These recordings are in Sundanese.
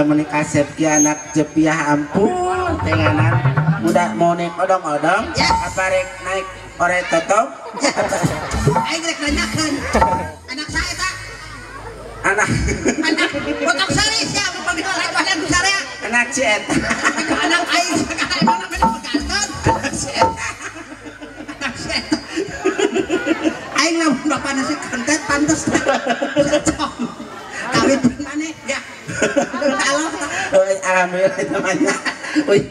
Lamun kasep ki anak jepiah ampun tenganan udah mau naik odong-odong apa rek naik ore totong aing rek nanyakeun anak saya ta anak anak botok sari sia pamihara badan sarea anak si eta anak aing sakala emang namanya pegarkeun anak si eta anak si eta aing lamun bapana si konten pantes cocok kawin maneh ya kalau alhamdulillah namanya uy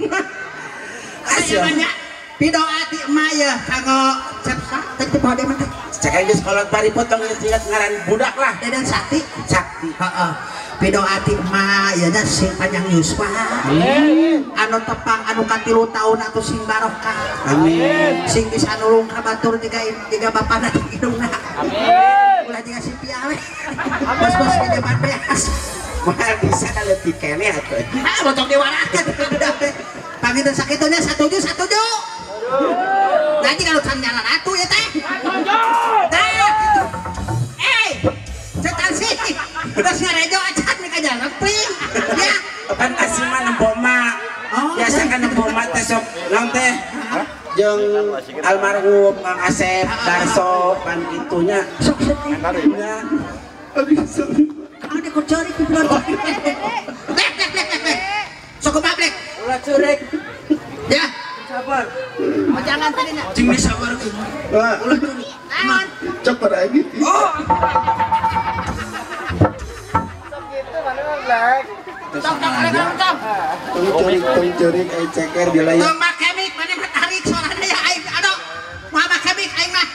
aya banyak pidoa ti emak ya kanggo cepsa teh teu poho mah teh cek aja sekolah bari potong geus ngaran budak lah Deden Sakti Sakti heeh pidoa ti emak ya nya sing panjang yuswa amin anu tepang anu katilu taun atuh sing barokah amin sing bisa nulung ka batur jiga bapana di hidungna amin ulah jiga si Pia we bos-bos di depan beas moal bisa leutik keneh atuh ah bocok diwarakeun panginten sakitunya satuju satuju nanti kalau can jalan atuh ya teh teh gitu eh cetan sih terus ngarejo acan mereka jalan pring ya kan asih mah nempo mak biasa kan nempo mak teh sok naon teh jeung almarhum Kang Asep Darso pan kitunya sok sedih nya aduh sedih ada kocori ku blek blek blek blek sok kumaha blek ulah curek ya sabar oh jangan tadinya cing sabar ulah curek naon cek pada aing oh sok gitu mana mah blek tong tong tong tong tong curik aing ceker di layar tong make mik mana mah tarik sorana ya aing aduh moal make mik aing mah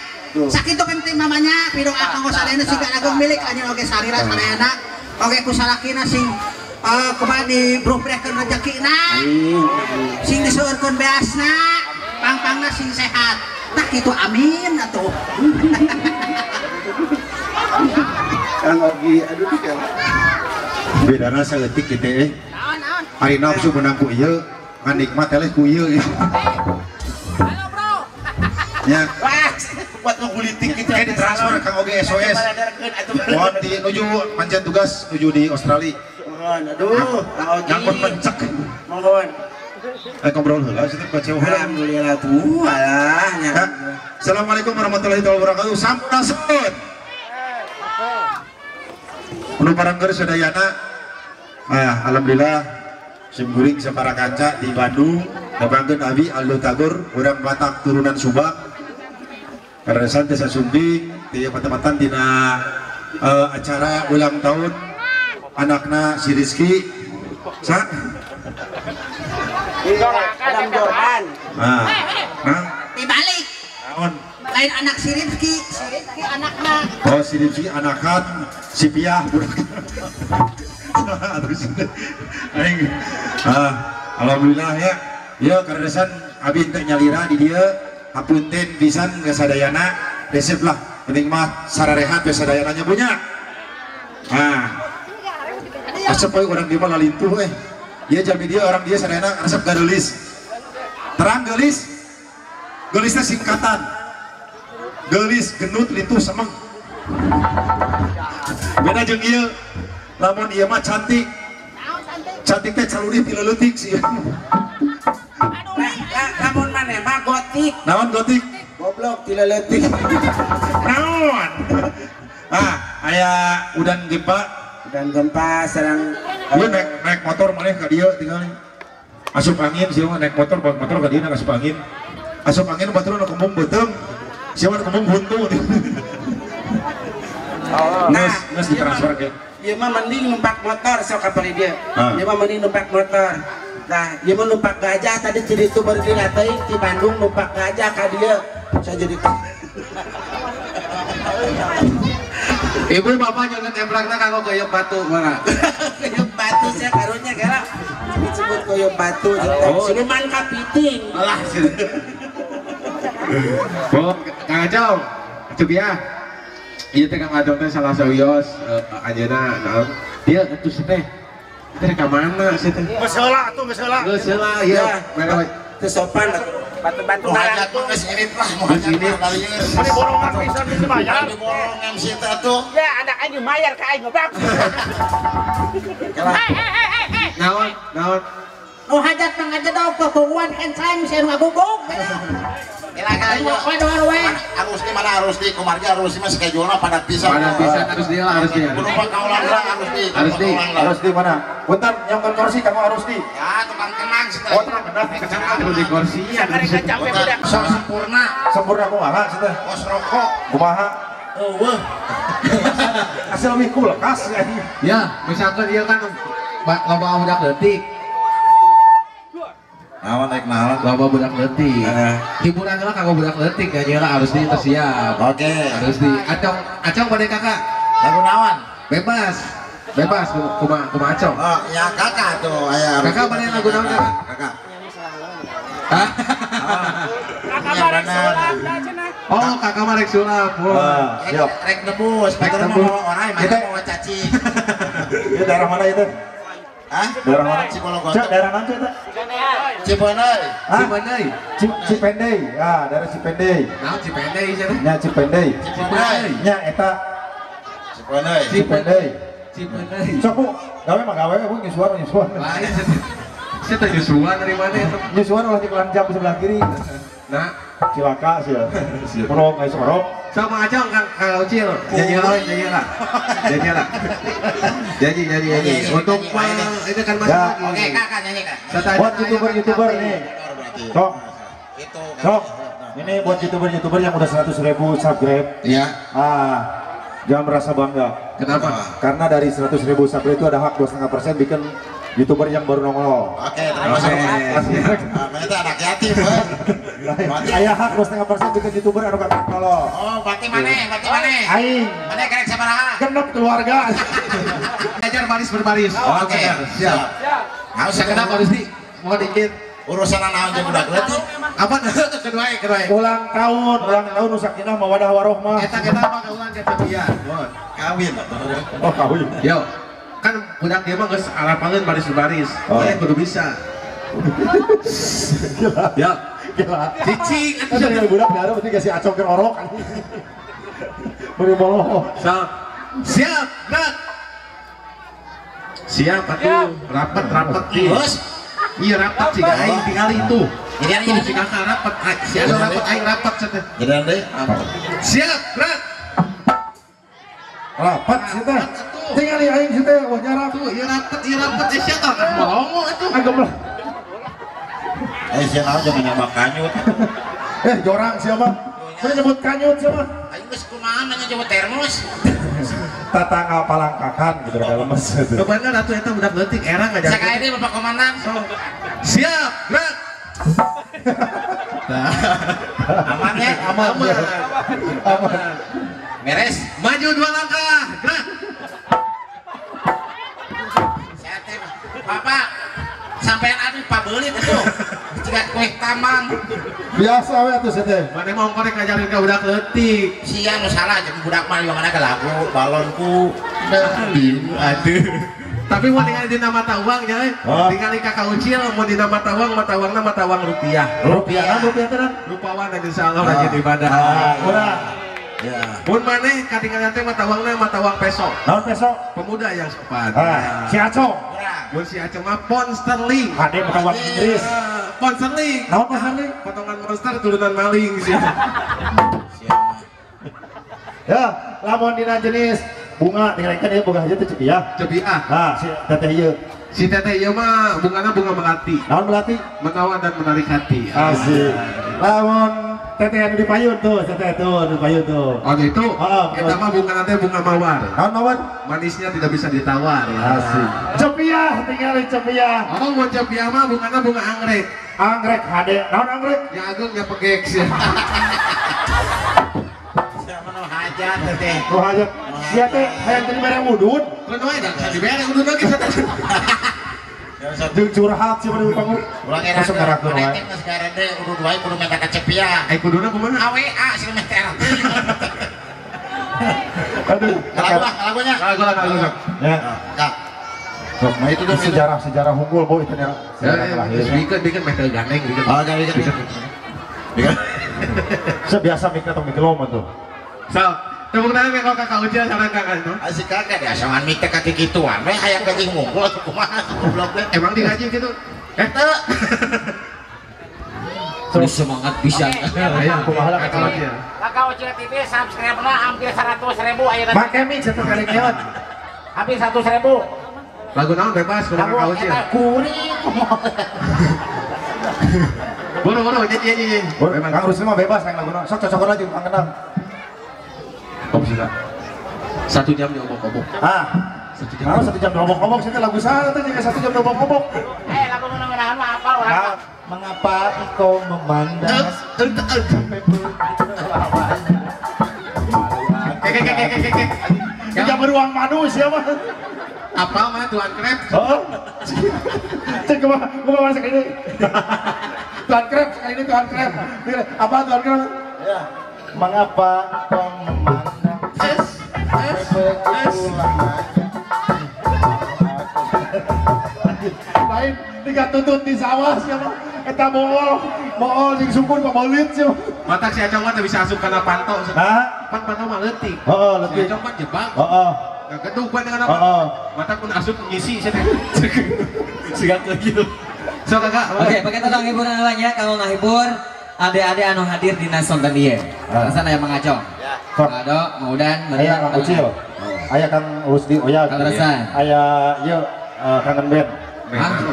sakitu penting mamanya pidoa kanggo sadayana sing agung milik anjeun oge sarira sadayana oge ku salakina sing kumaha dibrubrehkeun rezekina sing diseueurkeun beasna pangpangna sing sehat tah kitu amin atuh Kang Ogi aduh bedana saeutik kitu eh ari nafsu menang ku ieu ngan nikmat eleh ku ieu halo bro nya buat ngegulitik gitu kayak ditransfer Kang Ogi SOS mohon di nuju pancen tugas nuju di Australia mohon aduh Kang Ogi nyangkut pencek mohon ngobrol heula situ baca heula alhamdulillah tuh alah nya Assalamualaikum warahmatullahi wabarakatuh sampurasun nu parangker sadayana alhamdulillah simkuring sapara kaca di Bandung dapangkeun abi Aldo Tagor urang Batak turunan Subang karesan desa Sumbing di patempatan dina acara ulang tahun anakna si Rizky sa Adam Jordan nah dibalik naon lain anak si Rizky, si Rizky anakna oh si Rizky anakan si Piah budak terus aing alhamdulillah ya ya karesan abi teh nyalira di dieu hapunten pisan ka sadayana resep lah penting mah sararehat we sadayana nya punya nah asep we urang dieu mah lalintuh eh ieu jalmi dieu orang dieu sadayana resep gareulis terang geulis geulisna singkatan geulis genut lintuh semeng beda jeung ieu lamun ieu mah cantik cantik teh calurih ti leutik sih lamun maneh mah gotik naon gotik goblok ti leutik naon ah aya udan gempa sareng ieu naik motor maneh ka dieu tinggal asup angin sieun naik motor bawa motor ka dieu asup angin batur nu kembung beuteung sieun kembung huntu nah geus ditransfer ke ieu mah mending numpak motor sok ka dieu ieu mah mending numpak motor. Nah, ieu mah numpak gajah tadi jadi itu baru dilatih di Bandung numpak gajah ka dieu. Saya jadi Ibu bapak jangan temprakna kanggo gayung batu mana? Gayung batu saya karunya kira disebut gayung batu. Siluman kapiting. Alah. Bu, Kang Acong, atuh ya. Ieu teh Kang Acong teh salah sawios anjeunna naon? Dia atuh teh. Teh ka mana sih teh? Geus heula atuh, geus heula. Geus heula ieu. Teu sopan batu-batu hajat tuh geus init lah, geus init. Ini borongan pisan geus dibayar. Ini borong MC teh atuh. Ya anak aing mayar ka aing goblok. Hei hei hei hei. Naon, naon. Nu hajat mah ngajedog kokoguan kenceng sia nu ngagugug. Harus di mana harus di kumargi harus di mah schedule-na padat pisan. Padat pisan harus di lah harus di. Kudu kaulan lah harus di. Harus di. Harus di mana? Bentar nyongkon kursi kamu harus di. Ya tukang kenang sih. Oh tukang kenang. Kenang di kursi. Sok sempurna. Sempurna kumaha sih teh? Kos rokok. Kumaha? Eueuh. Asal lebih kulkas ya. Misalkan dia kan loba budak leutik. Naon naik naon? Loba budak leutik. Hiburan lah kanggo budak leutik ya lah harus di tersiap. Oke. Harus di acong acong pada kakak. Lagu naon? Bebas. Bebas kumaha kumaha acong. Oh, ya kakak tuh aya. Kakak pada lagu naon kakak? Kakak. Hah? Kakak marek sulap cenah. Oh, kakak marek sulap. Wah, siap. Rek nebus, rek nebus. Mau orang mana mau cacing. Itu daerah mana itu? Hah? Daerah mana? Cipologong. Daerah mana itu? Cipeundeuy. Cipeundeuy. Cipendei. Ah, daerah Cipendei. Nah, Cipendei cenah. Nya Cipendei. Cipeundeuy. Nya eta Cipeundeuy. Cipendei. Cipeundeuy. Sok Bu, gawe mah gawe Bu nyusuan nyusuan. Lain saya tanya nyusuan dari mana itu? Nyusuan ulah di jam sebelah kiri. Nah, cilaka sih ya. Orok, guys, orok. Sama aja Kang Kang Ucil. Nyanyi lah, nyanyi lah. Nyanyi lah. Nyanyi, nyanyi, nyanyi. Untuk ini kan masih lagi. Oke, Kakak nyanyi Kak. Buat YouTuber-YouTuber nih. Sok. Sok. Ini buat YouTuber-YouTuber yang udah 100.000 subscribe. Iya. Ah, jangan merasa bangga. Kenapa? Karena dari 100.000 subscribe itu ada hak 2,5% bikin YouTuber yang baru nongol. Oke, terima kasih. Nah, itu anak yatim. Ayah hak 2,5% bikin YouTuber anu kakak nongol. Oh, berarti mana? Berarti mana? Aing. Mana kerek sabaraha? Genep keluarga. Ajar baris berbaris. Oke, siap. Harus kenapa harus di? Mau dikit. Urusan naon jeung budak leutik? Apa? Kedua, kedua. Ulang tahun Sakinah mawadah warohmah. Eta kita mah ulang ke tepian. Kawin. Oh, kawin. Yo. Kan budak dia mah geus arapaleun baris berbaris. Oh. Kudu bisa. Gila. Ya. Gila. Cicing atuh dari budak daerah berarti kasih acong ke orok. Beri boloh. Siap. Siap, gerak. Siap atuh. Rapat rapat. Terus. Iya rapat sih aing tingali itu. Jadi tuh si kakak rapat, si anu rapat aing rapat cenah. Jadi deui. Siap, gerak. Rapat sih teh. Tingali aing sih teh wah nyarap. Tuh, ieu rapat, ieu rapat eh sia tah melongo atuh. Agem lah. Eh sia naon jangan nyambak kanyut. Eh jorang sia mah. Mun nyebut kanyut sia mah. Aing geus kumaha nanya coba termos. Tatangga palangkakan gitu rada lemes gitu. Bener atuh eta budak leutik era ngajar. Sakali deui Bapak Komandan. Siap, gerak. Aman ya? Aman. Aman. Beres. Maju 2 langkah, gerak. Bapak, sampean anu pabelit atuh. Jika kue tamang. Biasa we atuh sia teh. Mane mah ongkorek ngajarin ka budak leutik. Sia nu salah jeung budak mah mana ke lagu balonku. Aduh. Tapi mau ningali dina mata uang nya, ningali kakak Ucil mau dina mata uang, mata uangna mata uang rupiah. Rupiah, rupiah teh. Rupawan insyaallah rajin ibadah. Urang. Ya. Mun maneh katingalan teh mata uangna mata uang peso. Naon peso? Pemuda yang sopan. Si Acong. Mun si Acong mah pound sterling. Ade mata uang Inggris. Pound sterling. Naon pound sterling? Potongan monster turunan maling sih. Ya, lamun dina jenis bunga tinggalkan ieu bunga aja teh cepiah. Cepiah. Nah, si teteh ieu. Si teteh ieu mah bungana bunga melati. Naon melati? Menawan dan menarik hati. Asik. Lamun teteh anu di payun tuh, teteh tuh anu di payun tuh. Oh gitu. Eta mah bunga nanti bunga mawar. Naon mawar? Manisnya tidak bisa ditawar. Asik. Cepiah tinggalin cepiah. Oh, mau cepiah mah bungana bunga anggrek. Anggrek hade. Naon anggrek? Ya agung ya pegek sih. Siapa nu hajat teteh? Nu hajat. Sia teh hayang jadi mere udud. Kudu wae da dibere udud lagi sia teh. Jeung curhat sih pada bangun. Ulang era. Masuk karakter wae. Geus garede udud wae kudu minta ka cepiah. Eh kuduna kumaha? AWA sih meh teh. Aduh, lagunya. Lagu. Ya. Kak. Sok, nah itu sejarah-sejarah unggul Bu itu ya. Sejarah lahir. Bikin meh teh gandeng bikin. Oh, bikin. Bikin. Sebiasa mikir atau mikir loma tuh. So, Tepuk tangan kanggo Kakak Ucil sareng Kang Anu. Asik kakak deh, asangan mik teh kaki gituan we hayang gaji ngumpul atuh kumaha goblok teh. Emang digaji gitu? Eh, Teu. Terus semangat bisa. Ayo kumaha lah Kakak Ucil. Kakak Ucil TV subscribe-na hampir 100.000 ayeuna. Make mic satu kali keot. Hampir 100.000. Lagu naon bebas kumaha Kakak Ucil. Eta kuring. Buru-buru nyanyi nyanyi. Kang Rusli mah bebas kang laguna. Sok cocok lah jeung Kang Kendang. Oh bisa. 1 jam diobok-obok. Ah. 1 jam. Nah, 1 jam diobok-obok sih lagu saha teh jeung 1 jam diobok-obok. Eh, lagu nu ngeunahan mah apal urang mah. Mengapa engkau memandang sampai begitu lamanya? Kek. Tidak beruang madu siapa? Apa mah Tuan Krep? Oh. Cek kumaha sekali ini. Tuan Krep sekali ini Tuan Krep. Apa Tuan Krep? Ya. Mengapa engkau memandang sampai begitu lamanya? Lain tiga tutut di sawah siapa? Eta mool jeung sungkun pabeulit siapa? Matak si Acong mah teu bisa asup kana panto. Nah, pan panto mah leutik. Heeh, leutik. Si Acong mah jebak. Heeh. Ngagedug pan kana. Heeh. Matak mun asup ngisi sia teh. Siga kieu. Sok Kakak. Oke, pakai tentang hiburan lainnya kanggo ngahibur ade-ade anu hadir dina sonten ieu. Alasan aya Mang Acong. Ya. Sok. Ado, Mang Udan, Aya Kang Ucil. Aya Kang Rusdi Oyag. Kang Resan. Aya ieu Kangen Band. Hah?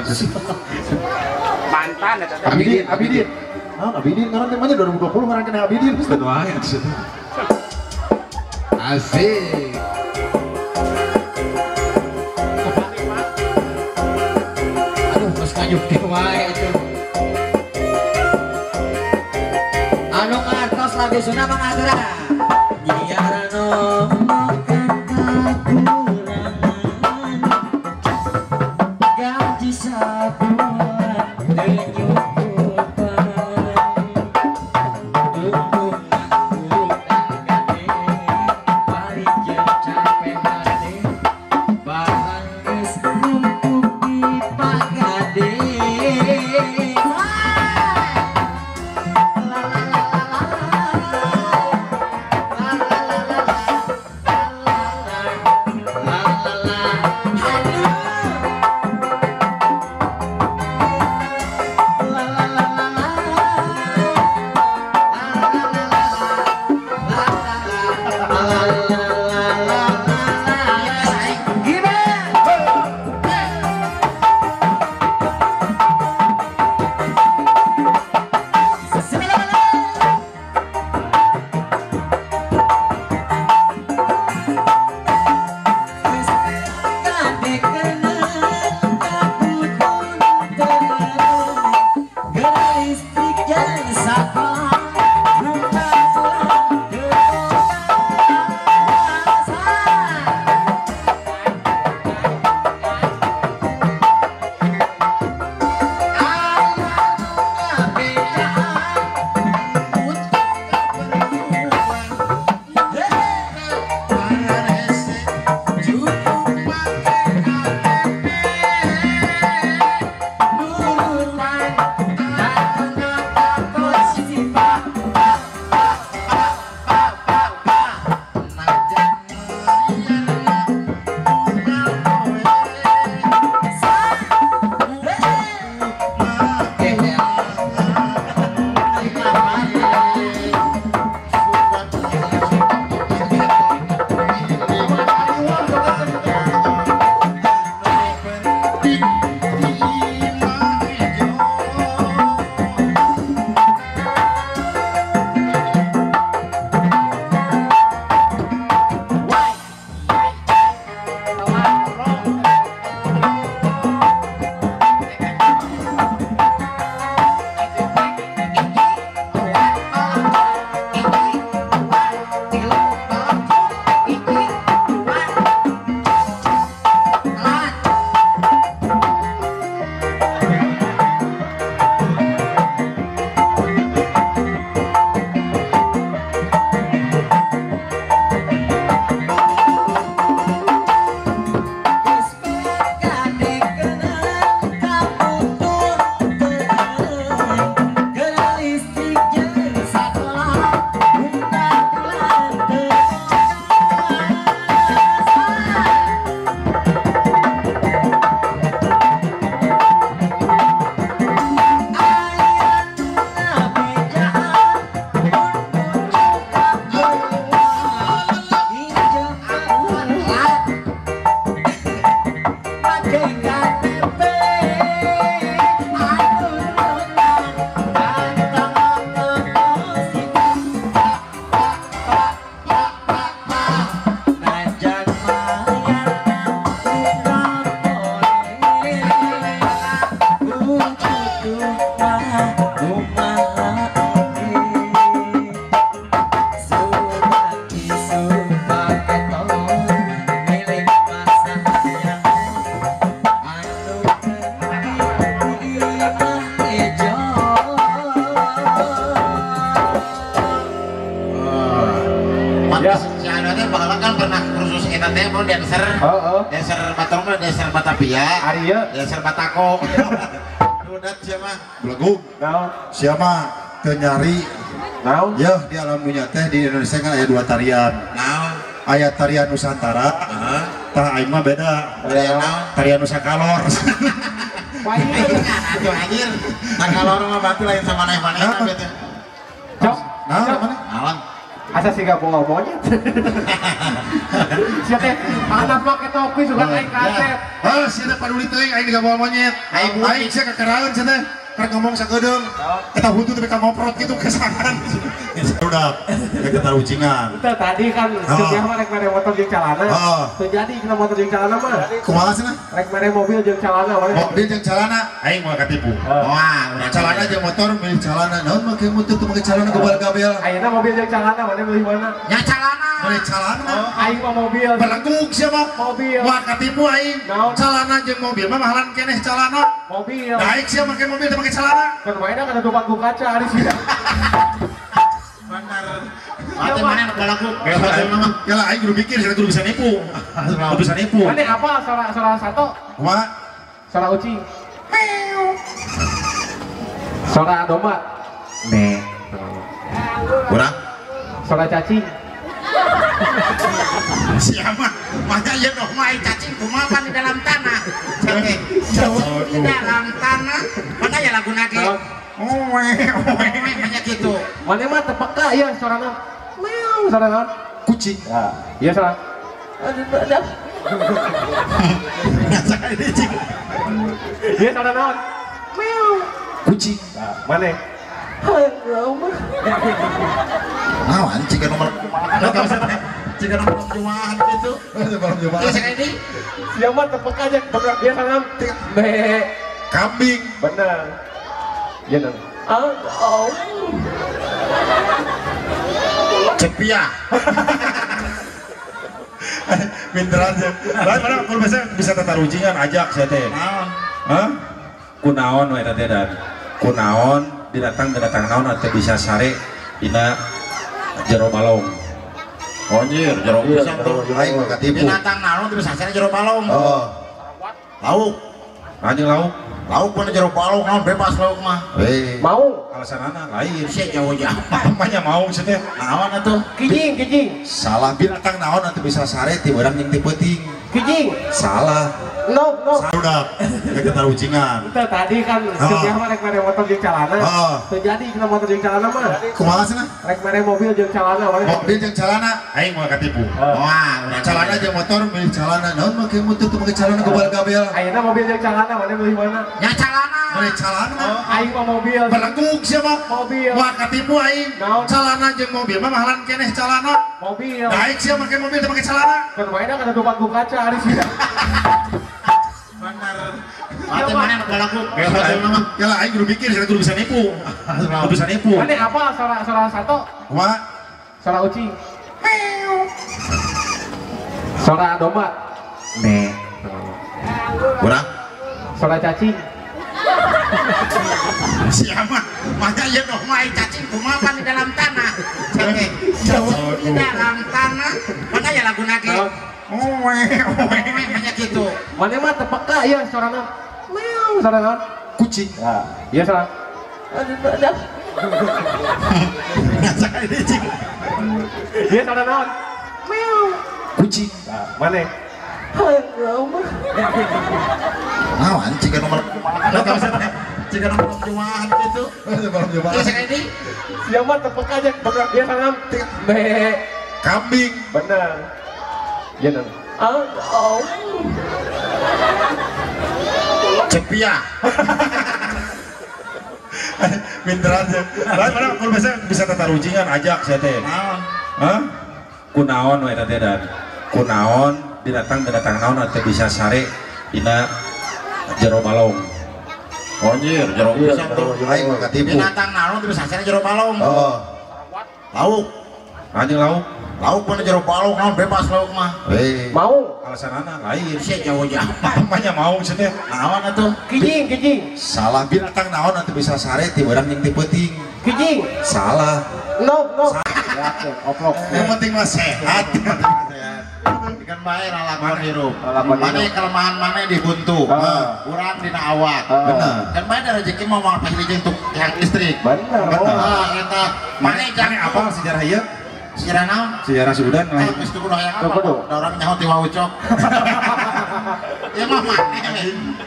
Mantan eta teh. Abidin, Abidin. Naon Abidin ngaran teh mah 2020 ngaran keneh Abidin. Betul wae atuh. Asik. Aduh, geus ngayuk teh wae atuh. Anu ngartos lagu Sunda mangaturan. Nyiarano makan kakurangan. Gaji sabulan teu nyukupan. Tunggu kurang gade, bari jeung capek hate. Barang geus numpuk di pagade. La la la la la. La la la la la. La la la. Aduh. Dancer, dancer Batong, dancer Batavia, Arya, dancer Batako. Udah siapa? Belegug. Siapa? Kenyari. Naon? Ya di alam dunia teh di Indonesia kan ada dua tarian. Naon? Aya tarian Nusantara. Tah aing mah beda. Tarian Nusa Kalor. Atuh anjir. Takalor mah batu lain sama maneh-maneh bete. Cok. Naon maneh? Naon? Asa sih gak bawa monyet. Sia teh anak make topi suka aing kaset. Hah, sia teh paduli teuing aing digabawa monyet. Aing sia kakeraeun sia teh. Rek ngomong sakedeung. Eta huntu teh ka ngoprot kitu kesangan. Udah, kita ucingan. Itu tadi kan setia mah rek mere motor jeung calana. Teu jadi kena motor jeung calana mah. Kumaha cenah? Rek mere mobil jeung calana. Mobil jeung calana aing moal katipu. Wah, calana jeung motor milih calana. Naon make motor teu make calana gobal-gabel. Ayeuna mobil jeung calana mana milih mana? Nya calana. Milih calana. Aing mah mobil. Belegug sia mah. Mobil. Moal katipu aing. Calana jeung mobil mah mahalan keneh calana. Mobil. Naik sia make mobil teu make calana. Kan mainna kana tumpang ku kaca ari sia. Benar. Mati mana nu balaku? Ya lah aing kudu mikir sia kudu bisa nipu. Kudu bisa nipu. Mana apa suara satu? Kumaha? Suara ucing. Meow. Suara domba. Me. Kurang. Suara cacing. Siapa? Maka ya dong main cacing kumaha di dalam tanah. Cacing di dalam tanah. Mana ya lagu nage? Owe, owe, banyak gitu. Mana mah tepeka ya suarana. Meow suarana. Kucing. Ya, iya suara. Aduh, iya suara naon? Meow. Kucing. Mana? Naon jika nomor jika nomor jumahan gitu. Nomor jumahan. Siapa tepeka aja. Iya suarana. Be. Kambing. Benar. Ya nang. Oh. Cepia. Pinter aja. Lah mana kalau biasa bisa tatarucingan ajak saya teh. Hah? Kunaon we teh dan. Kunaon binatang naon teh bisa sare dina jero balong. Anjir, jero pisan tuh. Aing mah katipu. Binatang naon teh bisa sare jero balong. Oh. Lauk. Anjing lauk. Lauk mana jero balong, naon bebas lauk mah. Mau? Alasanana lain. Sia jauh-jauh. Namanya mau sih teh. Naon atuh? Kijing, kijing. Salah binatang naon atuh bisa sare ti beurang jeung ti peuting. Kijing. Salah. No, no. Udah, kita ucingan. Itu tadi kan setia mah rek mere motor jeung calana. Teu jadi kena motor jeung calana mah. Kumaha cenah? Rek mere mobil jeung calana. Mobil jeung calana aing moal katipu. Wah, calana jeung motor milih calana. Naon make motor teu make calana gobal-gabel. Ayeuna mobil jeung calana mana milih mana? Nya calana. Milih calana. Aing mah mobil. Belegug sia mah. Mobil. Moal katipu aing. Calana jeung mobil mah mahalan keneh calana. Mobil. Naik sia make mobil teu make calana. Kan mainna kana tumpang ku kaca ari sia. Benar. Mati mana nu balaku? Ya lah aing kudu mikir sia kudu bisa nipu. Kudu bisa nipu. Mana apa suara satu? Kumaha? Suara ucing. Meow. Suara domba. Me. Kurang. Suara cacing. Siapa? Maka ya dong main cacing kumaha di dalam tanah. Cacing di dalam tanah. Mana ya lagu nage? Owe, owe, banyak gitu. Mana mah tepeka ya suarana. Meow suarana. Kucing. Iya suara. Iya suara naon? Meow. Kucing. Mana? Naon jika nomor jika nomor jumahan gitu. Nomor jumahan. Siapa tepeka aja. Iya suarana. Be. Kambing. Benar. Ya nang. Oh. Cepia. Pinter aja. Lah mana kalau biasa bisa tatarucingan ajak saya teh. Hah? Kunaon we teh dan. Kunaon binatang naon teh bisa sare dina jero balong. Anjir, jero pisan tuh. Aing mah katipu. Binatang naon teu bisa sare jero balong. Oh. Lauk. Anjing lauk. Lauk mana jero balong naon bebas lauk mah. Mau. Alasanana lain. Sia jauh-jauh. Namanya mau cenah. Naon atuh? Kijing, kijing. Salah binatang naon atuh bisa sare ti beurang jeung ti peuting. Kijing. Salah. No, no. Oplok. Yang penting mah sehat. Ikan bae lalakon hirup. Mane kelemahan mane dibuntu. Kurang dina awak. Bener. Kan bae da rezeki mah moal pasti jeung tiang listrik. Bener. Heeh, eta. Mane jangan apal sejarah ieu? Sejarah naon? Sejarah Sudan lain. Geus kudu hayang apa? Da urang nyaho ti Waucok. Ya mah mane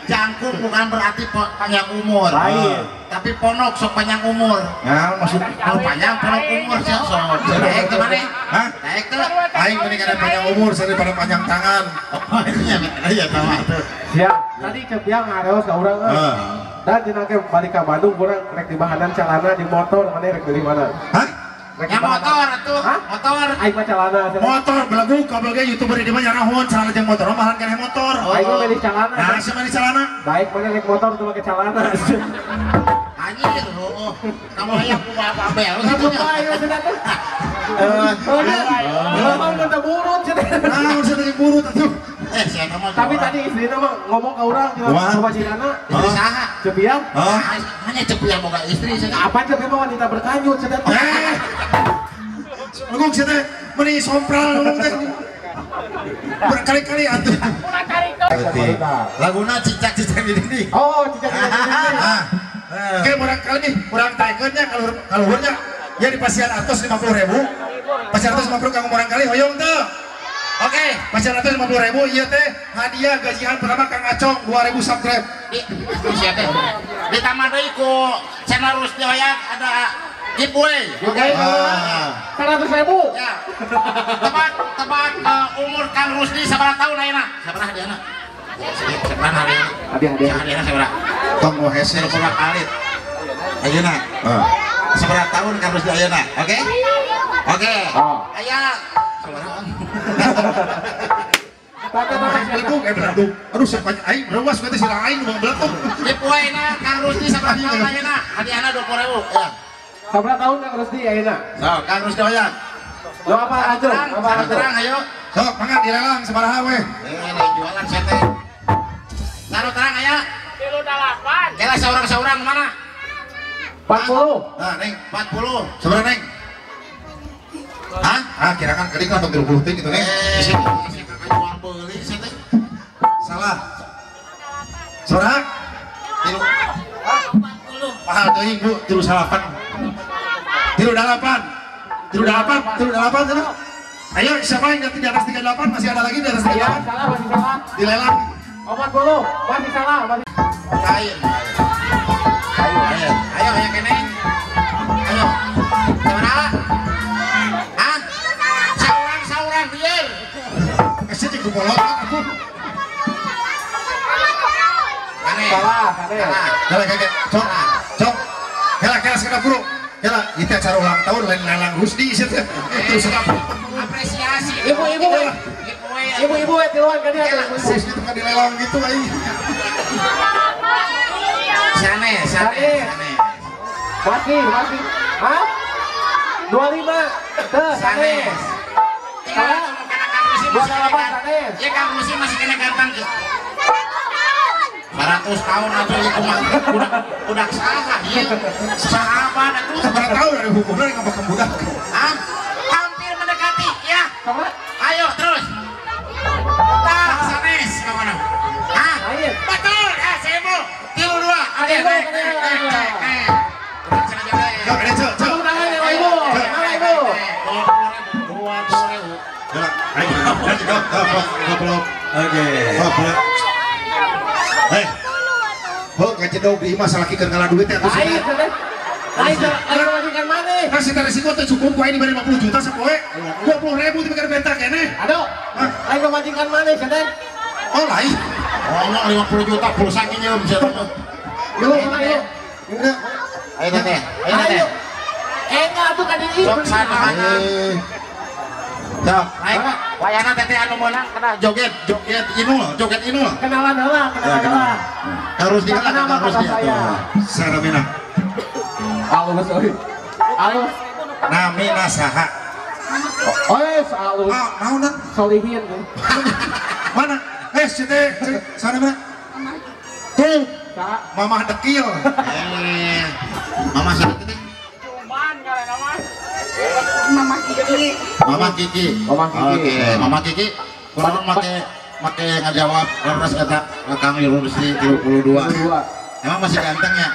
jangkung bukan berarti panjang umur. Lain. Tapi ponok sok panjang umur. Nah, maksud oh, panjang ponok umur sih sok. Daek teh mane? Hah? Daek teh. Aing mending ada panjang umur daripada panjang tangan. Oh, iya iya tahu atuh. Siap. Tadi cepiang ngareos ka urang euy. Dan cenah ke balik ka Bandung urang rek di bahanan calana di motor mane rek di mana? Hah? Ya motor atuh, motor. Aing mah calana. Motor belagu kabel ge YouTuber di mana nyarahon calana jeung motor mahalan keneh motor. Aing mah beli calana. Nah, sia mah calana. Baik mana rek motor tuh make calana. Anjir, heuh. Kamu hayang kumaha babel. Kumaha ieu cenah teh? Ngomong teu burut cenah. Naon cenah jeung burut atuh. Sia mah. Tapi tadi istrina mah ngomong ka urang cenah pamajikanna. Istri saha? Cepiang. Hanya cepiang boga istri cenah. Apa cepiang mah wanita berkanjut cenah. Ngomong cenah meuni sompral ngomong teh. Berkali-kali atuh. Laguna cicak-cicak di dinding. Oh, cicak-cicak di dinding. Oke, murang kali nih, murang taekeunnya kaluhurnya ya di pasian atas 50.000. Pasian atas 50 kanggo murang kali hoyong teu. Oke, pasian atas 50.000 ieu teh hadiah gajian pertama Kang Acong 2000 subscribe. Di teh. Ditambah deui ku channel Rusdi Hoyak ada giveaway. Oke. 100.000. Ya. Tebak umur Kang Rusdi sabaraha tahun ayeuna? Sabaraha hadiahna? Sabaraha hadiahna? Hadiah. Hadiahna sabaraha? Tong nu hese kumaha alit. Ayeuna. Sabaraha tahun Kang Rusdi ayeuna? Oke? Oke. Aya sabaraha? Beletung, beletung. Aduh, siapa aing rewas berarti si aing nu beletung. Giveaway-na Kang Rusdi sabaraha tahun ayeuna? Hadiahna 20.000. Ya. Sabaraha tahun Kang Rusdi ayeuna? Sok, Kang Rusdi hoyong. Lo apa aja? Apa terang ayo. Sok, mangga dilelang sabaraha we. Lain jualan saya teh. Taruh terang aya. 38. Kela saurang-saurang mana? 40. Nah, Neng, 40. Sabaraha, Neng? Hah? Ah, kirakan kedik lah 30 ting gitu, Neng. Isi jual beli saya teh. Salah. Sabaraha? 40. Mahal teuing, Bu, 38. 38. 38, 38 sana. Ayo, siapa yang di atas 38? Masih ada lagi di atas 38? Salah, masih salah. Dilelang. Oh, 40, masih salah, masih. Lain. Ayo, ayo, ayo kene. Ayo. Sabaraha? Hah? Saurang-saurang bieu. Ese jeung bolot atuh. Salah, salah. Kela kela, cok, cok. Kela kela sekedap bro. Kela, itu acara ulang tahun lain lelang Rusdi sih teh. Terus apresiasi. Ibu-ibu, ibu-ibu tiluan kan dia. Rusdi itu kan dilelang gitu aing. Sane, sane, sane. Masih, masih. Hah? 25. Tuh, sanes. Salah. 28 sanes. Ya Kang Rusdi masih kena ganteng. 100 tahun atuh ieu kumaha budak saha ieu sahabat atuh 100 tahun ada hukumna ngabak budak. Hah? Hampir mendekati ya. Ayo terus. Tah sanes ka mana? Hah? Betul. 1000. 32. Oke, naik naik naik naik. Yo, ini cek, cek. Ibu, mana ibu? 20.000. Ya, ayo. Oke. Hei, heuh ngacedog di imah salaki keur ngalah duit teh atuh. Lain, lain, lain majikan maneh. Kasih teh resiko teh cukup ku aing diberi 50 juta sapoe. 20.000 teh mikir benta keneh. Aduh, lain majikan maneh cenah. Oh, lain. Oh, 50 juta pulsa nginjem cenah. Yo, ayo. Ayo teteh, ayo teteh. Enggak atuh ka dieu. Sok sana. Sok, naik. Wayana teteh anu meunang kena joget, joget Inul, joget Inul. Kenalan heula, kenalan heula. Harus dikenal, harus dia. Saramina. Alus euy. Alus. Namina saha? Oh, alus. Ah, naon? Solihin. Mana? Eh, si teh, saramina. Tuh. Mamah dekil. Mama siapa teh? Cuman ngaranna mah. Mama Kiki. Mama Kiki. Mama Kiki. Oke, Mama Kiki. Kurang make ngajawab leres eta Kang Yursi 32. Emang masih ganteng ya?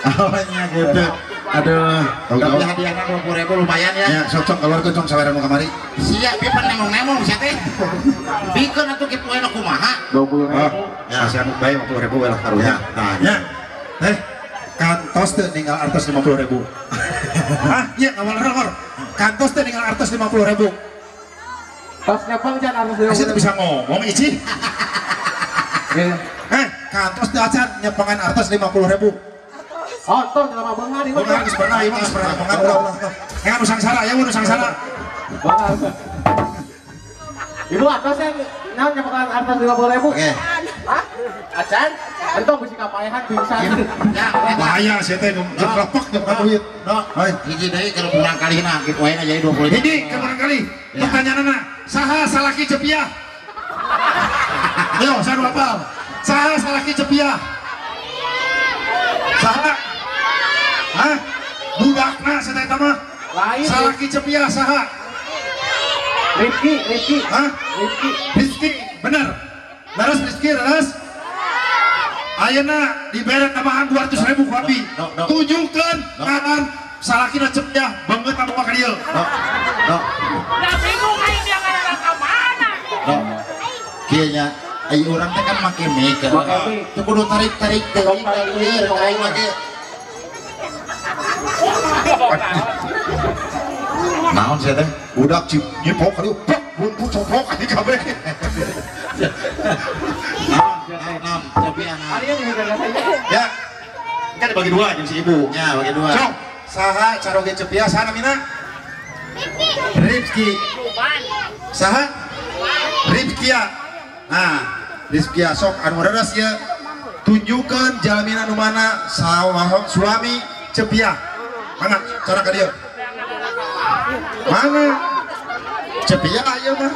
Awalnya gitu. Aduh, tapi hadiahnya 20.000 lumayan ya. Ya, sok-sok keluar tuh cong saweremu kamari. Siap, ieu pan nemong-nemong sia teh. Bikeun atuh kitu we kumaha? 20.000. Ya, sia bae 50.000 we lah karunya. Nah, nya. Teh, kantos teu ninggal artos 50.000. Hah? Iya, ngawal rongor. Kantos teu ninggal artos 50.000. Tos nyepeng can artos 50.000. Sia teu bisa ngomong ici. Eh, kantos teu acan nyepengan artos 50.000. Oh, tong jelema beunghar ieu mah. Beunghar geus pernah ieu mah geus pernah beunghar ulah ulah. Ngan nu sangsara ya nu sangsara. Beunghar. Ibu atos yang naon nyepekan artos 50.000? Oke. Hah? Acan? Entong bisi kapaehan pingsan. Ya, bahaya sia teh jeplok nyepekan duit. No, hiji deui keur kurang kalihna kitu wae jadi 20. Hiji keur kurang kali. Pertanyaanna, saha salaki Cepiah? Ayo, saha nu hafal? Saha salaki Cepiah? Saha? Hah? Budakna sia teh mah. Lain. Salaki Cepiah saha? Rifki, Rifki. Hah? Rifki. Rifki, bener. Leres Rifki, leres. Ayeuna dibere tambahan 200.000 ku abi. Tunjukkeun ngaran salakina Cepiah beungeut apa ka dieu. Dok. Da bingung aing dia ngaran ka mana. Dok. Kieu nya ai urang teh kan make mic. Teu kudu tarik-tarik teuing ka dieu aing make. Naon sia teh? Budak cip nyepok ka dieu, pok buntu copok anjing kabeh. Naon, Cepiah. Ya. Kan dibagi dua jeung si ibu. Ya, bagi dua. Sok, saha caroge Cepiah saha namina? Rifki. Saha? Rifkia. Nah, Rifkia sok anu reres ieu. Tunjukkeun jalmina nu mana suami Cepiah. Mana cara ka dieu? Mana? Cepiah ieu mah.